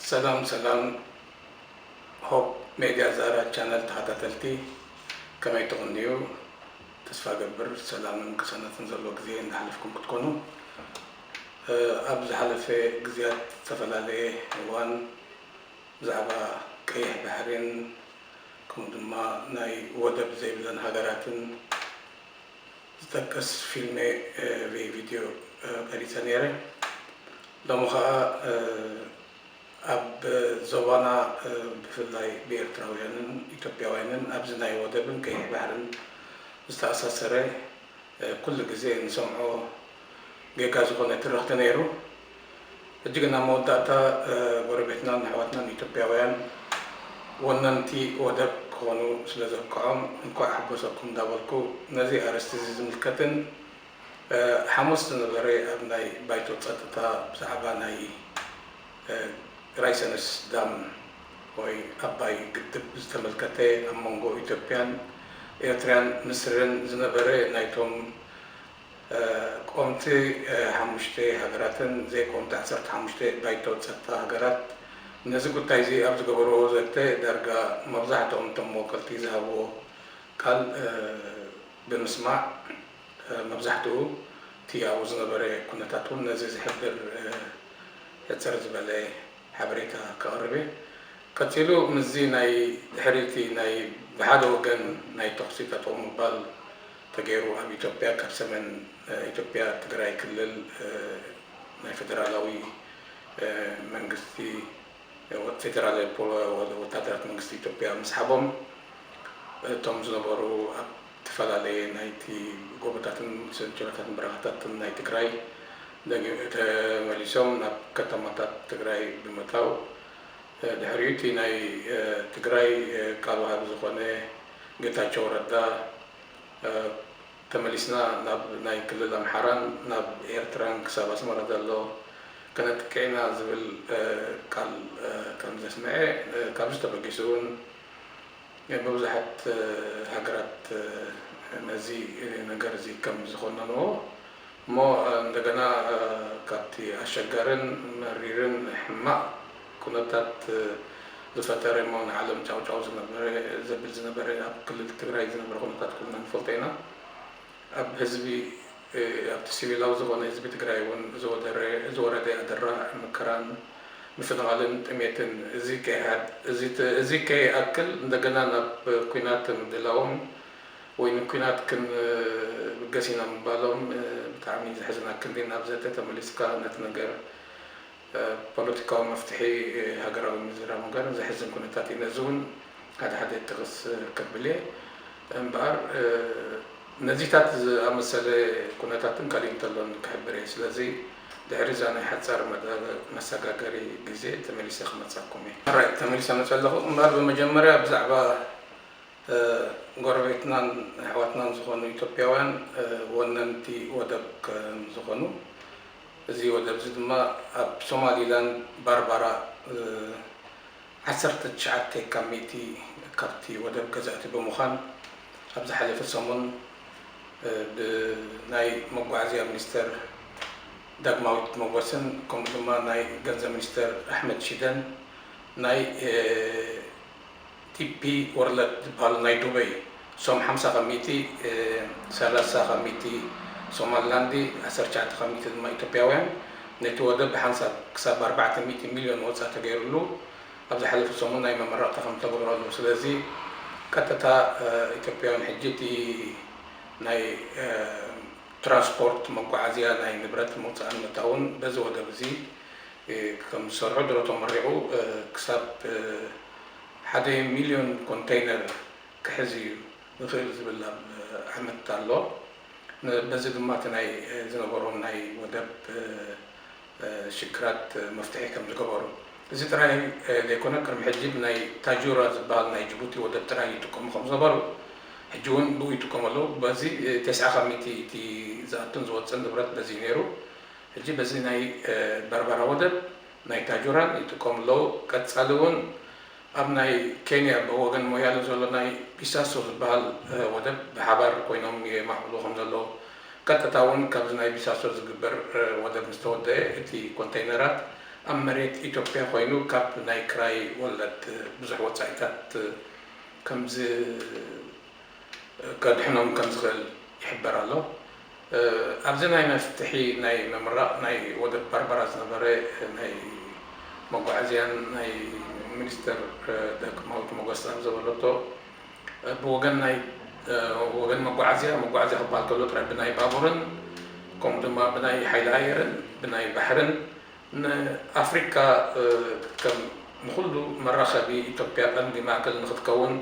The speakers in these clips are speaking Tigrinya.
ሰላም ሰላም፣ ሆፕ ሜድያ ዛራ ቻነል ተኸታተልቲ፣ ከመይ ትቕንዩ? ተስፋ ገብር ሰላምን ቅሳነትን ዘለዎ ግዜ እንዳሕለፍኩም ክትኮኑ። ኣብ ዝሓለፈ ግዜያት ዝተፈላለየ እዋን ብዛዕባ ቀይሕ ባሕሪን ከምኡ ድማ ናይ ወደብ ዘይብለን ሃገራትን ዝጠቅስ ፊልም ወይ ቪድዮ ቀሪጸ ነይረ። ሎሚ ኸኣ ኣብ ዞባና ብፍላይ ብኤርትራውያንን ኢትዮጵያውያንን ኣብዚ ናይ ወደብን ቀይሕ ባሕርን ዝተኣሳሰረ ኩሉ ግዜ እንሰምዖ ጌጋ ዝኾነ ትርኽቲ ነይሩ። ሕጂ ግን ኣብ መወዳእታ ጎረቤትናን ኣሕዋትናን ኢትዮጵያውያን ወነንቲ ወደብ ክኾኑ ስለ ዘብቅዖም እንኳዕ ኣሕጎሰኩም እንዳበልኩ ነዚ ኣርእስቲ እዚ ዝምልከትን ሓሙስ ዝነበረ ኣብ ናይ ባይቶ ጸጥታ ብዛዕባ ናይ ራይሰንስ ዳም ወይ ኣባይ ግድብ ዝተመልከተ ኣብ መንጎ ኢትዮጵያን ኤርትራን ምስርን ዝነበረ ናይቶም ቆምቲ ሓሙሽተ ሃገራትን ዘይቆምቲ ዓሰርተ ሓሙሽተ ባይቶ ጸጥታ ሃገራት ነዚ ጉዳይ እዚ ኣብ ዝገበርዎ ዘተ ዳርጋ መብዛሕትኦም እቶም ወከልቲ ዝሃብዎ ቃል ብምስማዕ መብዛሕትኡ እቲ ኣብኡ ዝነበረ ኩነታት እውን ነዚ ዝሕብር ሕጽር ዝበለ ሓበሬታ ከቕርብ እየ። ቀጺሉ ምስዚ ናይ ድሕሪ እቲ ናይ ብሓደ ወገን ናይ ተኹሲ ጠጠው ምባል ተገይሩ ኣብ ኢትዮጵያ ካብ ሰሜን ኢትዮጵያ ትግራይ ክልል ናይ ፌደራላዊ መንግስቲ ፌደራላዊ ወታደራት መንግስቲ ኢትዮጵያ ምስሓቦም እቶም ዝነበሩ ኣብ ዝተፈላለየ ናይቲ ጎቦታትን ሸንሸላታትን በረኻታትን ናይ ትግራይ ተመሊሶም ናብ ከተማታት ትግራይ ብምእታው ድሕሪኡ እቲ ናይ ትግራይ ቃል ወሃቢ ዝኾነ ጌታቸው ረዳ ተመሊስና ናብ ናይ ክልል ኣምሓራን ናብ ኤርትራን ክሳብ ኣስመራ ዘሎ ከነጥቅዕ ኢና ዝብል ቃል ከም ዘስምዐ ካብዚ ተበጊሱ እውን መብዛሕት ሃገራት ነዚ ነገር እዚ ከም ዝኾነንዎ እሞ እንደገና ካብቲ ኣሸጋርን መሪርን ሕማቕ ኩነታት ዝፈጠረ እሞ ንዓለም ጫውጫው ዝነበረ ዘብል ዝነበረ ኣብ ክልል ትግራይ ዝነበረ ኩነታት ኩልና ንፈልጦ ኢና። ኣብ ህዝቢ ኣብቲ ሲቪላዊ ዝኾነ ህዝቢ ትግራይ እውን ዝወደረ ዝወረደ ኣደራዕ መከራን ምፍንቓልን ጥሜትን እዚ ከይሃድ እዚ ከይኣክል እንደገና ናብ ኲናት ምድላዎም ወይ ንኲናት ክንብገስ ኢና ምባሎም ብጣዕሚ ዘሕዝን። ኣክንዲ ናብ ዘተ ተመሊስካ ነቲ ነገር ፖለቲካዊ መፍትሒ ሃገራዊ ምዝራብ እምበር ዘሕዝን ኩነታት እዩ። ነዚ እውን ሓደ ሓደ ጥቕስ ከብል እየ እምበኣር ነዚታት ዝኣመሰለ ኩነታትን ካልእ እንተሎን ክሕብር እየ። ስለዚ ድሕሪ እዛ ናይ ሓጻር መሰጋገሪ ግዜ ተመሊሰ ክመጻኩም እየ። ራይ ተመሊሰ መጸ ኣለኹ እምበኣር ብመጀመርያ ብዛዕባ ጎረቤትናን ኣሕዋትናን ዝኾኑ ኢትዮጵያውያን ወነንቲ ወደብ ከም ዝኾኑ፣ እዚ ወደብ እዚ ድማ ኣብ ሶማሊላንድ ባርባራ ዓሰርተ ትሽዓተ ካብ ሚእቲ ካብቲ ወደብ ገዛእቲ ብምዃን ኣብ ዝሓለፈ ሰሙን ብናይ መጓዓዝያ ሚኒስተር ዳግማዊት መጎስን ከምኡ ድማ ናይ ገንዘብ ሚኒስተር ኣሕመድ ሺደን ናይ ዲፒ ወርልድ ዝበሃል ናይ ዱበይ እሶም ሓምሳ ካብ ሚእቲ ሰላሳ ካብ ሚእቲ ሶማሊላንድ ዓሰርተ ትሽዓተ ካብ ሚእቲ ድማ ኢትዮጵያውያን ነቲ ወደብ ብሓንሳብ ክሳብ ኣርባዕተ ሚእቲ ሚልዮን ወፃ ተገይሩሉ ኣብ ዝሓለፈ ሰሙን ናይ መመረቕታ ከም ተገብረሉ። ስለዚ ቀጥታ ኢትዮጵያውያን ሕጂ እቲ ናይ ትራንስፖርት መጓዓዝያ ናይ ንብረት ምውፃእን ምእታውን በዚ ወደብ እዚ ከም ዝሰርሑ ድሮ ተመሪቑ ክሳብ ሓደ ሚልዮን ኮንተይነር ክሕዝ እዩ ዝኽእል ዝብል ኣብ ዓመት ኣሎ። በዚ ድማ እቲ ናይ ዝነበሮም ናይ ወደብ ሽግራት መፍትሒ ከም ዝገበሩ እዚ ጥራይ ዘይኮነ ቅድሚ ሕጂ ብናይ ታጁራ ዝበሃል ናይ ጅቡቲ ወደብ ጥራይ ይጥቀሙ ከም ዝነበሩ ሕጂ እውን ብኡ ይጥቀሙ ኣለዉ። በዚ ተስዓ ካብ ሚእቲ እቲ ዝኣቱን ዝወፅን ንብረት በዚ እዩ ነይሩ። ሕጂ በዚ ናይ በርበራ ወደብ ናይ ታጁራን ይጥቀሙ ኣለዉ። ቀፃሊ እውን ኣብ ናይ ኬንያ ብወገን ሞያሌ ዘሎ ናይ ቢሳሶ ዝበሃል ወደብ ብሓባር ኮይኖም የማዕብሉ ከም ዘለዉ ቀጥታ እውን ካብዚ ናይ ቢሳሶ ዝግበር ወደብ ምስ ተወደአ እቲ ኮንተይነራት ኣብ መሬት ኢትዮጵያ ኮይኑ ካብ ናይ ክራይ ወለድ ብዙሕ ወጻኢታት ከም ዝ-፣ ከድሕኖም ከም ዝኽእል ይሕበር ኣሎ። ኣብዚ ናይ መፍትሒ ናይ ምምራቕ ናይ ወደብ በርበራ ዝነበረ ናይ መጓዓዝያን ናይ ሚኒስትር ዳግማዊት ሞገስ ኣብ ዝበለቶ፣ ብወገን ናይ፣ ወገን መጓዓዝያ፣ መጓዓዝያ ክበሃል ከሎ ጥራይ ብናይ ባቡርን ከምኡ ድማ ብናይ ሓይሊ ኣየርን ብናይ ባሕርን ንኣፍሪካ ከም ንኹሉ መራኸቢ ኢትዮጵያ ቀንዲ ማእከል ንክትከውን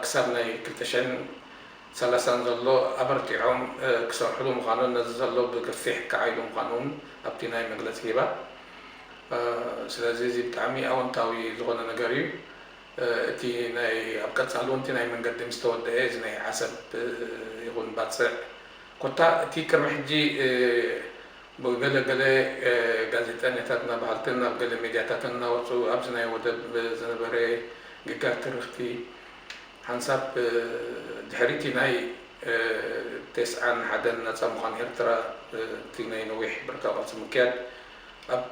ክሳብ ናይ ክልተ ሽሕን ሰላሳን ዘሎ ኣበርቲዖም ክሰርሕሉ ምዃኑን ነዚ ዘሎ ብግፊሕ ክዓይዱ ምዃኑ እውን ኣብቲ ናይ መግለፂ ሂባ። ስለዚ እዚ ብጣዕሚ ኣወንታዊ ዝኾነ ነገር እዩ። እቲ ናይ ኣብ ቀፃሊ እውን እቲ ናይ መንገዲ ምስ ተወደአ እዚ ናይ ዓሰብ ይኹን ባፅዕ ኮታ እቲ ቅድሚ ሕጂ ብገለ ገለ ጋዜጠኛታትና በሃልትን ኣብ ገለ ሜድያታትን እናወፁ ኣብዚ ናይ ወደብ ዝነበረ ግጋር ትርኽቲ ሓንሳብ ድሕሪቲ ናይ ተስዓን ሓደን ናፃ ምዃን ኤርትራ እቲ ናይ ነዊሕ ብረታዊ ቃልሲ ምክያድ ኣብ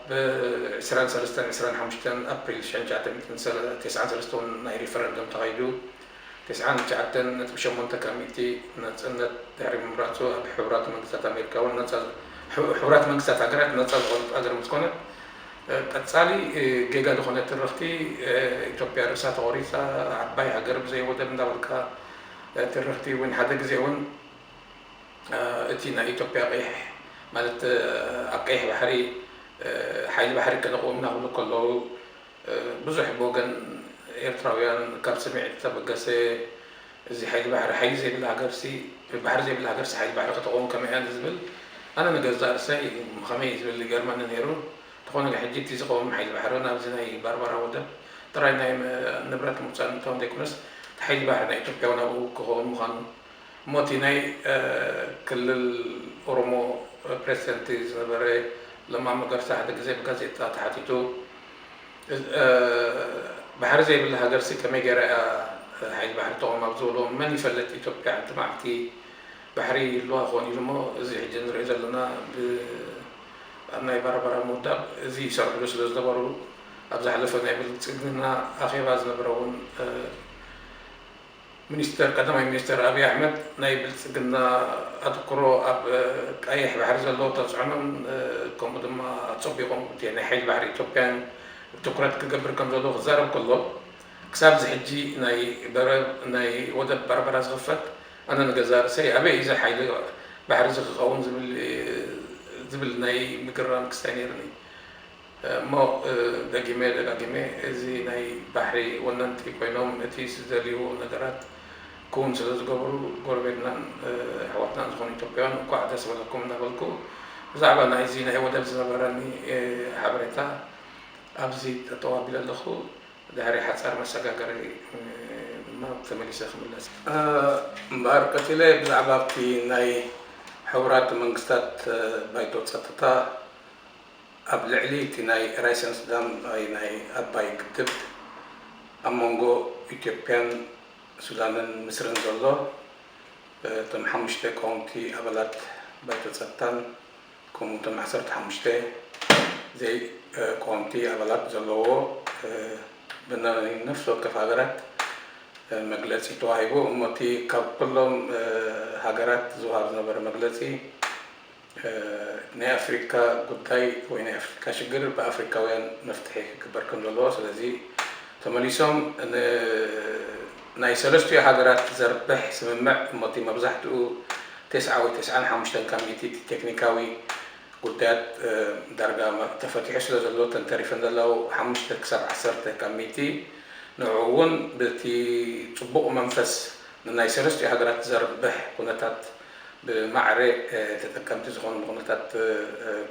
ዕስራን ሰለስተን ዕስራን ሓሙሽተን ኣፕሪል ሽሕን ትሽዓተ ሚእትን ተስዓን ሰለስተን ናይ ሪፈረንደም ተኻይዱ። ተስዓን ትሽዓተን ነጥቢ ሸሞንተ ካብ ሚእቲ ናጽነት ድሕሪ ምምራጹ፣ ኣብ ሕቡራት መንግስታት ኣሜሪካ እውን ነጻ፣ ሕቡራት መንግስታት ሃገራት ነጻ ዝኾነት ኣገር ምስ ኮነት፣ ቀጻሊ ጌጋ ዝኾነ ትርኽቲ፣ ኢትዮጵያ ርእሳ ተቖሪጻ፣ ዓባይ ሃገር ብዘይ ወደብ እንዳበልካ ትርኽቲ እውን ሓደ ግዜ እውን እቲ ናይ ኢትዮጵያ ቀይሕ ማለት ኣብ ቀይሕ ባሕሪ ሓይሊ ባሕሪ ከነቕውም እናበሉ ከለዉ ብዙሕ ብወገን ኤርትራውያን ካብ ስምዒት ዝተበገሰ፣ እዚ ሓይሊ ባሕሪ፣ ሓይሊ ዘይብላ ሃገርሲ፣ ባሕሪ ዘይብላ ሃገርሲ ሓይሊ ባሕሪ ከተቕውም ከመይ እያ ዝብል፣ ኣነ ንገዛእ ርእሰይ ከመይ እዩ ዝብል ይገርመኒ ነይሩ። እንተኾነ ግን ሕጂ እቲ ዝቐውም ሓይሊ ባሕሪ ናብዚ ናይ ባርባራ ወደብ ጥራይ ናይ ንብረት ምውፃእ እንተኾን ዘይኮነስ፣ እቲ ሓይሊ ባሕሪ ናይ ኢትዮጵያ እውን ኣብኡ ክኸውን ምዃኑ እሞ እቲ ናይ ክልል ኦሮሞ ፕሬዚደንት ዝነበረ ለማ መገርሳ ሓደ ግዜ ብጋዜጣ ተሓቲቱ፣ ባሕሪ ዘይብላ ሃገርሲ ከመይ ገይራ እያ ሓይሊ ባሕሪ ተቆማ ኣብ ዝበሎ፣ መን ይፈልጥ፣ ኢትዮጵያ ሓንቲ መዓልቲ ባሕሪ ይህልዋ ክኾን ኢሉ እሞ፣ እዚ ሕጂ ንሪኦ ዘለና ብ-፣ ኣብ ናይ ባርባራ ምውዳብ እዚ ይሰርሕሉ ስለ ዝነበሩ፣ ኣብ ዝሓለፈ ናይ ብልጽግና ኣኼባ ዝነበረ እውን ሚኒስተር፣ ቀዳማይ ሚኒስተር ኣብይ ኣሕመድ ናይ ብልጽግና ኣትኩሮ ኣብ ቀይሕ ባሕሪ ዘለዎ ተጽዕኖን ከምኡ ድማ ኣጸቢቖም እቲ ናይ ሓይሊ ባሕሪ ኢትዮጵያን ትኩረት ክገብር ከም ዘለዎ ክዛረብ ከሎ፣ ክሳብ እዚ ሕጂ ናይ በረ-፣ ናይ ወደብ በርበራ ዝኽፈት ኣነ ንገዛእ ርእሰይ ኣበይ እዩ እዚ ሓይሊ ባሕሪ እዚ ክኸውን ዝብል፣ ዝብል ናይ ምግራም ክስታይ ነይሩኒ። እሞ ደጊመ ደጋጊመ እዚ ናይ ባሕሪ ወነንቲ ኮይኖም እቲ ዝደልይዎ ነገራት ክውን ስለ ዝገበሩ ጎረቤትናን ኣሕዋትናን ዝኾኑ ኢትዮጵያውያን እንኳዕ ደስ በለኩም እናበልኩ ብዛዕባ ናይዚ ናይ ወደብ ዝነበረኒ ሓበሬታ ኣብዚ ጠጠው ኣቢለ ኣለኹ። ድሕሪ ሓጻር መሰጋገሪ ድማ ተመሊሰ ክምለስ። እምበኣር ቀጺለ ብዛዕባ ኣብቲ ናይ ሕቡራት መንግስታት ባይቶ ጸጥታ ኣብ ልዕሊ እቲ ናይ ራይሰንስ ዳም ወይ ናይ ኣባይ ግድብ ኣብ መንጎ ኢትዮጵያን ሱዳንን ምስርን ዘሎ፣ እቶም ሓሙሽተ ቀወምቲ ኣባላት ባይቶ ጸጥታን ከምኡ እቶም ዓሰርተ ሓሙሽተ ዘይቀወምቲ ኣባላት ዘለዎ ብናይ ነፍሲ ወከፍ ሃገራት መግለጺ ተዋሂቡ። እሞ እቲ ካብ ኩሎም ሃገራት ዝወሃብ ዝነበረ መግለጺ፣ ናይ ኣፍሪካ ጉዳይ ወይ ናይ ኣፍሪካ ሽግር ብኣፍሪካውያን መፍትሒ ክግበር ከም ዘለዎ፣ ስለዚ ተመሊሶም ን-፣ ናይ ሰለስቲኡ ሃገራት ዘርብሕ ስምምዕ፣ እሞ እቲ መብዛሕትኡ ተስዓ ወይ ተስዓን ሓሙሽተን ካብ ሚእቲ እቲ ቴክኒካዊ ጉዳያት ዳርጋ ተፈቲሑ ስለ ዘሎ፣ እተን ተሪፈን ዘለዉ ሓሙሽተ ክሳብ ዓሰርተ ካብ ሚእቲ ንዕኡ እውን በቲ ጽቡቕ መንፈስ ንናይ ሰለስቲኡ ሃገራት ዘርብሕ ኩነታት ብማዕረ ተጠቀምቲ ዝኾኑ ኩነታት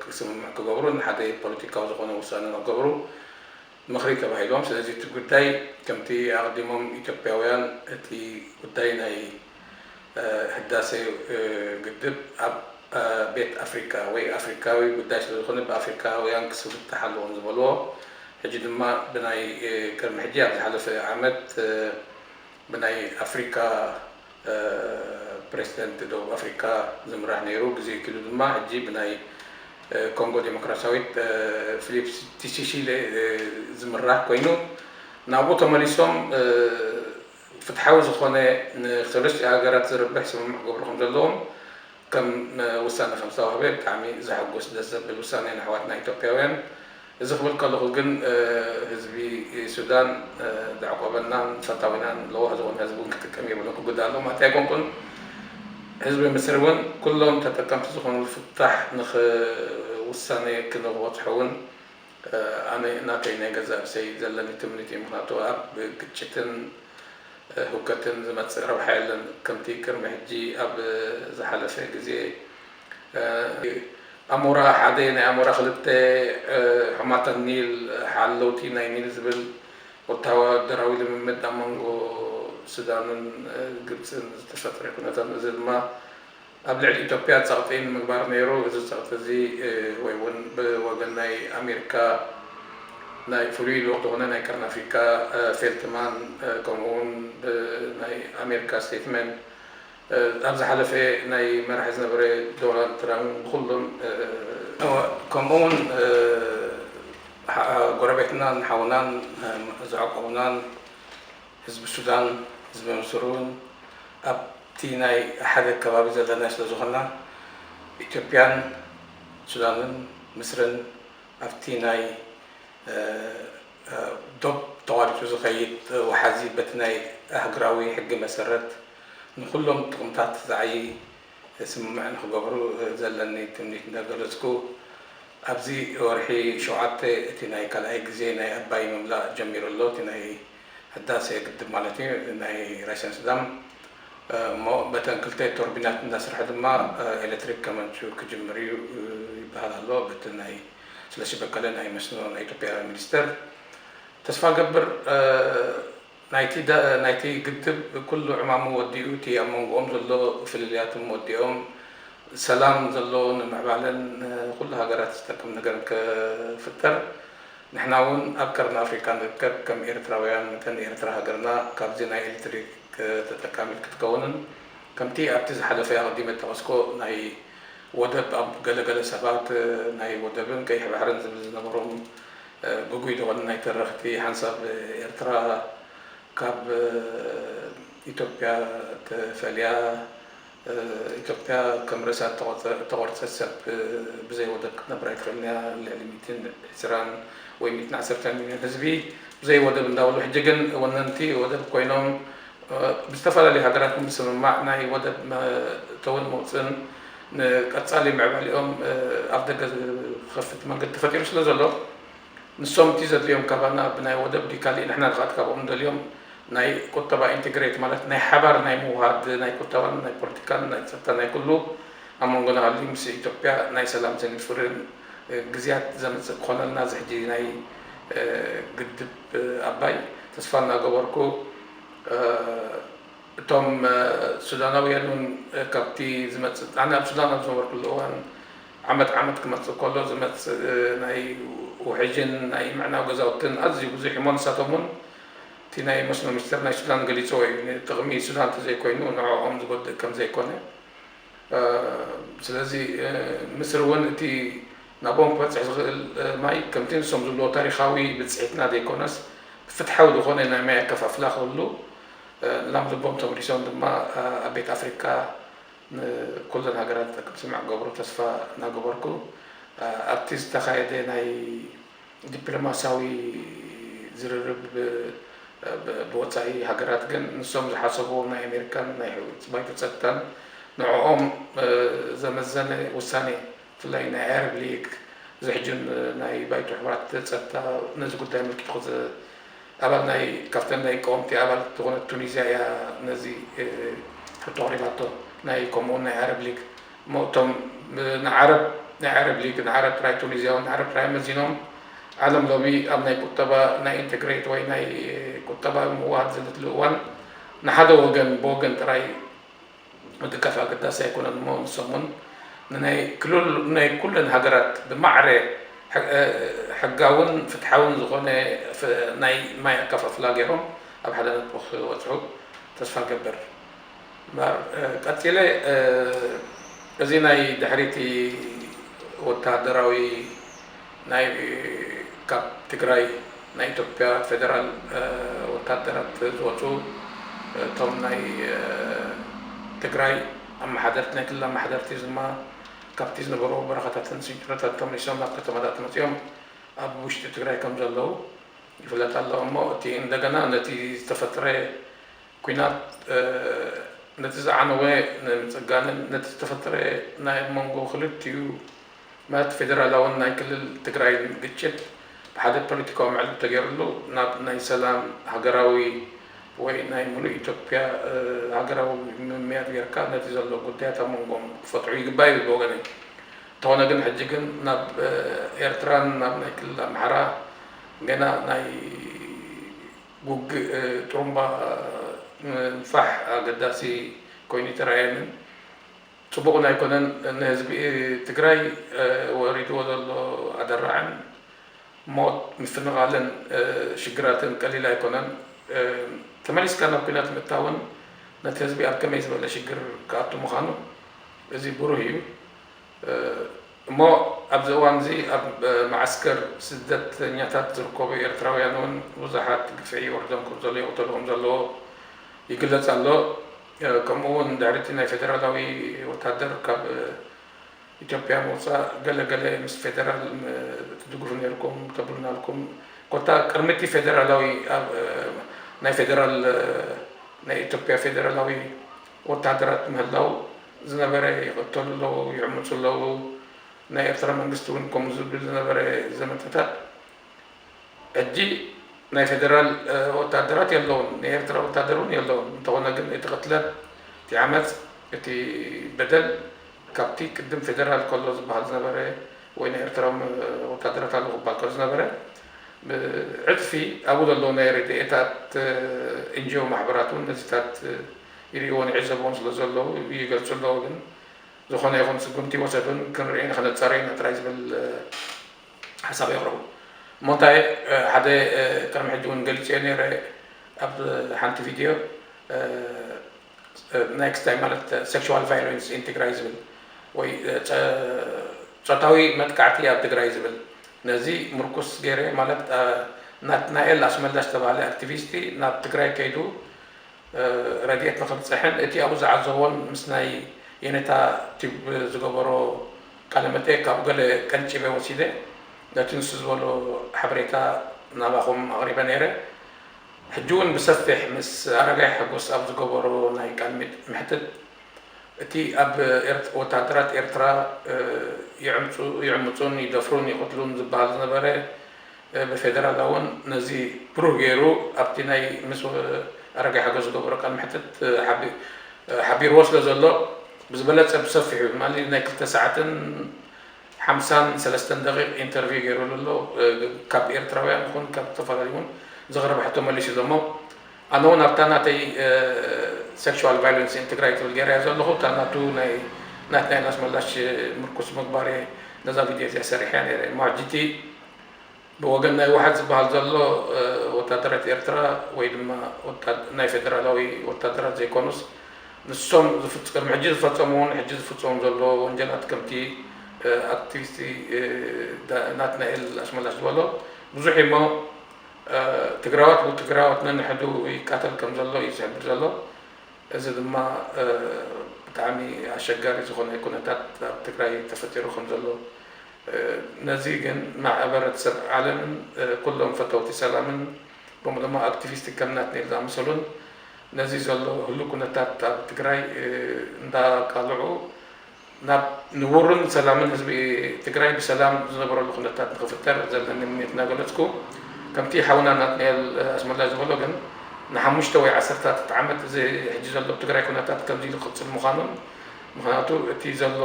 ክስምምዕ ክገብሩ ንሓደ ፖለቲካዊ ዝኾነ ውሳነ ንክገብሩ ምኽሪ ተባሂሎም። ስለዚ እቲ ጉዳይ ከምቲ ኣቐዲሞም ኢትዮጵያውያን እቲ ጉዳይ ናይ ህዳሴ ግድብ ኣብ ቤት ኣፍሪካ ወይ ኣፍሪካዊ ጉዳይ ስለ ዝኾነ ብኣፍሪካውያን ክስብታሕ ኣለዎም ዝበልዎ፣ ሕጂ ድማ ብናይ ቅድሚ ሕጂ ኣብ ዝሓለፈ ዓመት ብናይ ኣፍሪካ ፕሬዚደንት ደቡብ ኣፍሪካ ዝምራሕ ነይሩ። ግዜ ኪሉ ድማ ሕጂ ብናይ ኮንጎ ዴሞክራሲያዊት ፊሊፕ ቲሲሺሌ ዝምራሕ ኮይኑ፣ ናብኡ ተመሊሶም ፍትሓዊ ዝኾነ ንክልቲኡ ሃገራት ዝርብሕ ስምምዕ ክገብሩ ከም ዘለዎም ከም ውሳነ ከም ዝተዋህበ ብጣዕሚ ዘሐጉስ ደስ ዘብል ውሳነ ንኣሕዋትና ኢትዮጵያውያን። እዚ ክብል ከለኹ ግን ህዝቢ ሱዳን ዘዕቆበናን ፈታዊናን ለዋህ ዝኾነ ህዝቢ እውን ክጥቀም የብሉን፣ ክጉዳእ ኣለዎ ማለት ኣይኮንኩን። ህዝቢ ምስሪ እውን ኩሎም ተጠቀምቲ ዝኾኑ ፍታሕ ንውሳነ ክንበፅሖ እውን ኣነ ናተይ ናይ ገዛእ ርእሰይ ዘለኒ ትምኒት እዩ። ምኽንያቱ ኣብ ግጭትን ህውከትን ዝመፅእ ረብሓ የለን። ከምቲ ቅድሚ ሕጂ ኣብ ዝሓለፈ ግዜ ኣሞራ ሓደ ናይ ኣሞራ ክልተ ሕማተን ኒል ሓለውቲ ናይ ኒል ዝብል ወታደራዊ ልምምድ ኣብ መንጎ ሱዳንን ግብፅን ዝተፈጥረ ኩነታት፣ እዚ ድማ ኣብ ልዕሊ ኢትዮጵያ ጸቕጢ ንምግባር ነይሩ። እዚ ጸቕጢ እዚ ወይ እውን ብወገን ናይ ኣሜሪካ ናይ ፍሉይ ልኡኽ ዝኾነ ናይ ቀርኒ ኣፍሪካ ፌልትማን ከምኡ እውን ብናይ ኣሜሪካ ስቴትመንት ኣብ ዝሓለፈ ናይ መራሒ ዝነበረ ዶናልድ ትራምፕ ንኩሎም ከምኡ እውን ጎረቤትናን ሓውናን ዘዕቆቡናን ህዝቢ ሱዳን፣ ህዝቢ ምስሪ እውን ኣብቲ ናይ ሓደ ከባቢ ዘለና ስለ ዝኾንና፣ ኢትዮጵያን ሱዳንን ምስርን ኣብቲ ናይ ዶብ ተቋሪጹ ዝኸይድ ወሓዚ በቲ ናይ ኣህግራዊ ሕጊ መሰረት ንኹሎም ጥቕምታት ዝዓዪ ስምምዕ ንኽገብሩ ዘለኒ ትምኒት እንዳገለጽኩ፣ ኣብዚ ወርሒ ሸውዓተ እቲ ናይ ካልኣይ ግዜ ናይ ኣባይ ምምላእ ጀሚሩ ኣሎ። እቲ ናይ ህዳሰ ግድብ ማለት እዩ፣ ናይ ራሽያን ሱዳን። እሞ በተን ክልተ ቶርቢናት እንዳሰርሐ ድማ ኤሌክትሪክ ከመንጩ ክጅምር እዩ ይበሃል ኣሎ። በቲ ናይ ስለሺ በቀለ ናይ መስኖ ናይ ኢትዮጵያ ሚኒስተር ተስፋ ገብር ናይቲ ግድብ ኩሉ ዕማሙ ወዲኡ፣ እቲ ኣብ መንጎኦም ዘሎ ፍልልያትም ወዲኦም፣ ሰላም ዘሎ ንምዕባለን ንኩሉ ሃገራት ዝጠቅም ነገር ክፍጠር፣ ንሕና እውን ኣብ ቀርኒ ኣፍሪካ ንርከብ ከም ኤርትራውያን መጠን ኤርትራ ሃገርና ካብዚ ናይ ኤሌክትሪክ ተጠቃሚት ክትከውንን ከምቲ ኣብቲ ዝሓለፈ ኣቐዲመ ጠቐስኮ ናይ ወደብ ኣብ ገለገለ ሰባት ናይ ወደብን ቀይሕ ባሕርን ዝብል ዝነበሮም ግጉይ ዝኾነ ናይ ተረኽቲ ሓንሳብ ኤርትራ ካብ ኢትዮጵያ ተፈልያ ኢትዮጵያ ከም ርእሳ እተቖርጸት ሰብ ብዘይ ወደብ ክትነብር ኣይትኽእልን እያ። ልዕሊ ሚእትን ዕስራን ወይ ሚእትን ዓሰርተ ሚልዮን ህዝቢ ብዘይ ወደብ እንዳበሉ ሕጂ ግን ወነንቲ ወደብ ኮይኖም ብዝተፈላለዩ ሃገራት ብምስምማዕ ናይ ወደብ መእተውን መውፅእን ንቀፃሊ ምዕባሊኦም ኣብ ደገ ዝኸፍት መንገዲ ተፈጢሩ ስለ ዘሎ ንሶም እቲ ዘድልዮም ካባና ብናይ ወደብ ድዩ ካሊእ ንሕና ንኻት ካብኦም ንደልዮም ናይ ቁጠባ ኢንቴግሬት ማለት ናይ ሓባር ናይ ምውሃድ ናይ ቁጠባን ናይ ፖለቲካን ናይ ፀጥታ ናይ ኩሉ ኣብ መንጎና ሃልዩ ምስ ኢትዮጵያ ናይ ሰላም ዘንፍርን ግዝያት ዘምፅእ ክኾነልና እዚ ሕጂ ናይ ግድብ ኣባይ ተስፋ እናገበርኩ እቶም ሱዳናውያን እውን ካብቲ ዝመፅእ ኣነ ኣብ ሱዳን ኣብ ዝነበርኩሉ እዋን ዓመት ዓመት ክመፅእ ከሎ ዝመፅእ ናይ ውሕጅን ናይ ምዕናው ገዛውትን ኣዝዩ ብዙሕ እሞ ንሳቶም እውን እቲ ናይ መስኖ ሚኒስተር ናይ ሱዳን ገሊፅዎ እዩ። ንጥቕሚ ሱዳን እንተዘይኮይኑ ንዕኦም ዝጎድእ ከም ዘይኮነ ስለዚ ምስሪ እውን እቲ ናብኦም ክበፅሕ ዝኽእል ማይ ከምቲ ንሶም ዝብልዎ ታሪኻዊ ብፅሒትና ዘይኮነስ ፍትሓዊ ዝኾነ ናይ ማይ ኣከፋፍላ ክህሉ ላም ልቦም ተመሊሶም ድማ ኣብ ቤት ኣፍሪካ ንኩለን ሃገራት ዝጠቅም ስምምዕ ክገብሩ ተስፋ እናገበርኩ ኣብቲ ዝተኻየደ ናይ ዲፕሎማሲያዊ ዝርርብ ብወፃኢ ሃገራት ግን ንሶም ዝሓሰብዎ ናይ ኣሜሪካን ናይ ባይቶ ፀጥታን ንዕኦም ዘመዘነ ውሳኔ ብፍላይ ናይ ዓረብ ሊግ እዚ ሕጂ ናይ ባይቶ ሕቡራት ፀጥታ ነዚ ጉዳይ ኣመልኪቱ ኣባል ናይ ካብተን ናይ ቀወምቲ ኣባል ዝኾነት ቱኒዝያ እያ ነዚ ሕቶ ኣቕሪባቶ ናይ ከምኡውን ናይ ዓረብ ሊግ እሞ እቶም ንዓረብ ናይ ዓረብ ሊግ ንዓረብ ጥራይ ቱኒዝያውን ንዓረብ ጥራይ መዚኖም ዓለም ሎሚ ኣብ ናይ ቁጠባ ናይ ኢንተግሬት ወይ ናይ ቁጠባዊ ምውሃድ ዘለትሉ እዋን ንሓደ ወገን ብወገን ጥራይ ምድጋፍ ኣገዳሲ ኣይኮነን እሞ ንሶም እውን ንናይ ክልል ናይ ኩለን ሃገራት ብማዕረ ሕጋውን ፍትሓውን ዝኾነ ናይ ማይ ኣከፋፍላ ገይሮም ኣብ ሓደ ነጥቢ ክበፅሑ ተስፋ ገብር እምበር ቀፂለ እዚ ናይ ድሕሪቲ ወታደራዊ ናይ ካብ ትግራይ ናይ ኢትዮጵያ ፌደራል ወታደራት ዝወፁ እቶም ናይ ትግራይ ኣመሓደርቲ ናይ ክልል ኣመሓደርቲ ድማ ካብቲ ዝነበሩ በረኻታትን ስንጭሮታት ተመሊሶም ናብ ከተማታት መፂኦም ኣብ ውሽጢ ትግራይ ከም ዘለዉ ይፍለጥ ኣሎ። እሞ እቲ እንደገና ነቲ ዝተፈጥረ ኲናት ነቲ ዝዓነወ ንምፅጋንን ነቲ ዝተፈጠረ ናይ መንጎ ክልቲኡ ማለት ፌደራላውን ናይ ክልል ትግራይን ግጭት ብሓደ ፖለቲካዊ መዕልቢ ተገይሩሉ ናብ ናይ ሰላም ሃገራዊ ወይ ናይ ሙሉእ ኢትዮጵያ ሃገራዊ ምምያት ጌርካ ነቲ ዘሎ ጉዳያት ኣብ መንጎም ክፈትሑ ይግባእ ይብል ብወገነይ። እንተኾነ ግን ሕጂ ግን ናብ ኤርትራን ናብ ናይ ክልል ኣምሓራ ገና ናይ ውግእ ጥሩምባ ምንፋሕ ኣገዳሲ ኮይኑ ኣይተራእየንን። ፅቡቕ ኣይኮነን። ንህዝቢ ትግራይ ወሪድዎ ዘሎ ኣደራዕን ሞት ምፍንቓልን ሽግራትን ቀሊል ኣይኮነን። ተመሊስካ ናብ ኲናት ምእታውን ነቲ ህዝቢ ኣብ ከመይ ዝበለ ሽግር ክኣቱ ምዃኑ እዚ ብሩህ እዩ። እሞ ኣብዚ እዋን እዚ ኣብ መዓስከር ስደተኛታት ዝርከቡ ኤርትራውያን እውን ብዙሓት ግፍዒ ይወርዶም ከም ዘሎ ይቕተሉ ከም ዘለዎ ይግለጽ ኣሎ። ከምኡ እውን ድሕሪ እቲ ናይ ፌደራላዊ ወታደር ካብ ኢትዮጵያ ምውፃእ ገለ ገለ ምስ ፌደራል ትድግፉ ነይርኩም ተብሉና ኣለኩም። ኮታ ቅድሚ እቲ ፌደራላዊ ናይ ፌደራል ናይ ኢትዮጵያ ፌደራላዊ ወታደራት ምህላው ዝነበረ ይቐተሉ ኣለዉ፣ ይዕምፁ ኣለዉ። ናይ ኤርትራ መንግስቲ እውን ከምኡ ዝብል ዝነበረ ዘመተታት ሕጂ ናይ ፌደራል ወታደራት የለውን፣ ናይ ኤርትራ ወታደር እውን የለውን። እንተኾነ ግን እቲ ቅትለት፣ እቲ ዓመፅ፣ እቲ በደል ካብቲ ቅድም ፌደራል ከሎ ዝበሃል ዝነበረ ወይ ናይ ኤርትራ ወታደራት ኣለዉ ክበሃል ከሎ ዝነበረ ዕፅፊ ኣብኡ ዘለዉ ናይ ረድኤታት ኤንጂኦ ማሕበራት እውን ነዚታት ይርእይዎን ይዕዘብዎን ስለ ዘለዉ ይገልፁ ኣለዉ። ግን ዝኾነ ይኹን ስጉምቲ ይወሰዱን ክንርኢ ንክነፃርዮ ኢና ጥራይ ዝብል ሓሳብ የቕርቡ። እሞ እንታይ ሓደ ቅድሚ ሕጂ እውን ገሊፅዮ ነይረ ኣብ ሓንቲ ቪድዮ ናይ ክስታይ ማለት sexual violence in ትግራይ ዝብል ወይ ፆታዊ መጥቃዕቲ ኣብ ትግራይ ዝብል ነዚ ምርኩስ ገይረ ማለት ናትናኤል ኣስመላሽ ዝተባህለ ኣክቲቪስቲ ናብ ትግራይ ከይዱ ረድኤት ንኽብፅሕን እቲ ኣብኡ ዝዓዘቦን ምስ ናይ የኔታ ቲዩብ ዝገበሮ ቃለ መጠየቅ ካብኡ ገለ ቀንጪበ ወሲደ ነቲ ንሱ ዝበሎ ሓበሬታ ናባኹም ኣቕሪበ ነይረ። ሕጂ እውን ብሰፊሕ ምስ ኣረጋይ ሓጎስ ኣብ ዝገበሮ ናይ ቃል ምሕትት እቲ ኣብ ወታደራት ኤርትራ ይዕምፁን ይደፍሩን ይቕትሉን ዝበሃል ዝነበረ ብፌደራላውን ነዚ ብሩህ ገይሩ ኣብቲ ናይ ምስ ኣረጋይ ሓጎስ ዝገበሮ ቃል ምሕትት ሓቢርዎ ስለ ዘሎ ብዝበለፀ ብሰፊሑ ማለት ናይ ክልተ ሰዓትን ሓምሳን ሰለስተን ደቂቕ ኢንተርቪው ገይሩሉ ኣሎ። ካብ ኤርትራውያን ይኹን ካብ ዝተፈላለዩ እውን ዝቐረበ ሕቶ መሊሱ ኣሎ እሞ ኣነ እውን ኣብታ ናተይ sexual violence in ትግራይ ትብል ገይረያ ዘለኹ እታ ናቱ ናይ ናትናኤል ኣስመላሽ ምርኩስ ምግባር እየ ነዛ ቪድዮ እዚኣ ሰሪሐያ ነይረ እሞ ሕጂ እቲ ብወገን ናይ ህወሓት ዝበሃል ዘሎ ወታደራት ኤርትራ ወይ ድማ ናይ ፌደራላዊ ወታደራት ዘይኮኑስ ንሶም ቅድሚ ሕጂ ዝፈፀምዎን ሕጂ ዝፍፀሙ ዘሎ ወንጀላት ከምቲ ኣክቲቪስቲ ናትናኤል ኣስመላሽ ዝበሎ ብዙሕ እሞ ትግራዋት ብትግራዋት ነንሕዱ ይቃተል ከም ዘሎ እዩ ዝሕብር ዘሎ። እዚ ድማ ብጣዕሚ ኣሸጋሪ ዝኾነ ኩነታት ኣብ ትግራይ ተፈጢሩ ከም ዘሎ ነዚ ግን ማሕበረተሰብ ዓለምን ኩሎም ፈተውቲ ሰላምን ከምኡ ድማ ኣክቲቪስት ከም ናትናኤል ዝኣመሰሉን ነዚ ዘሎ ህሉ ኩነታት ኣብ ትግራይ እንዳቃልዑ ናብ ንቡርን ሰላምን ህዝቢ ትግራይ ብሰላም ዝነብረሉ ኩነታት ንክፍጠር ዘለኒ ምንየት እናገለፅኩ ከምቲ ሓውና ናትናኤል ኣስመላ ዝበሎ ግን ንሓሙሽተ ወይ ዓሰርታት ዓመት እዚ ሕጂ ዘሎ ትግራይ ኩነታት ከምዚ ኢሉ ክቅፅል ምዃኑን ምክንያቱ እቲ ዘሎ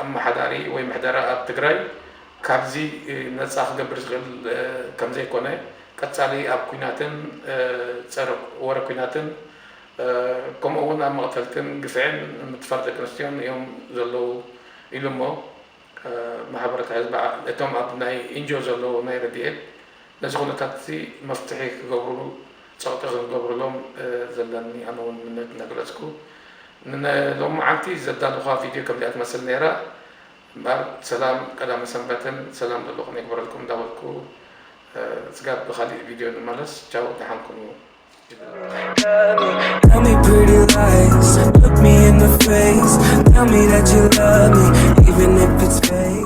ኣመሓዳሪ ወይ ምሕደራ ኣብ ትግራይ ካብዚ ነፃ ክገብር ዝኽእል ከምዘይኮነ ቀፃሊ ኣብ ኩናትን ፀረ ወረ ኩናትን ከምኡ እውን ኣብ መቕተልትን ግፍዕን ምጥፋር ደቂ ኣንስትዮን እዮም ዘለዉ ኢሉ እሞ ማሕበረታ ህዝቢ እቶም ኣብ ናይ ኢንጆ ዘለዉ ናይ ረድኤት ነዚ ኩነታት እዚ መፍትሒ ክገብሩ ፀቕጢ ክንገብርሎም ዘለኒ ኣነ እውን ምነት እናገለፅኩ ንሎማዓንቲ ዘዳልኳ ቪድዮ ከምዚኣ ትመስል ነይራ። እምበር ሰላም ቀዳመ ሰንበትን ሰላም ዘሎ ቅነ ይግበረልኩም እንዳበልኩ፣ እ፣ ስጋብ ብኻሊእ ቪድዮ ንመለስ። ቻው፣ ደሓን ኩኑ። Tell me pretty lies, look me in the face. Tell me that you love me, even if it's fake.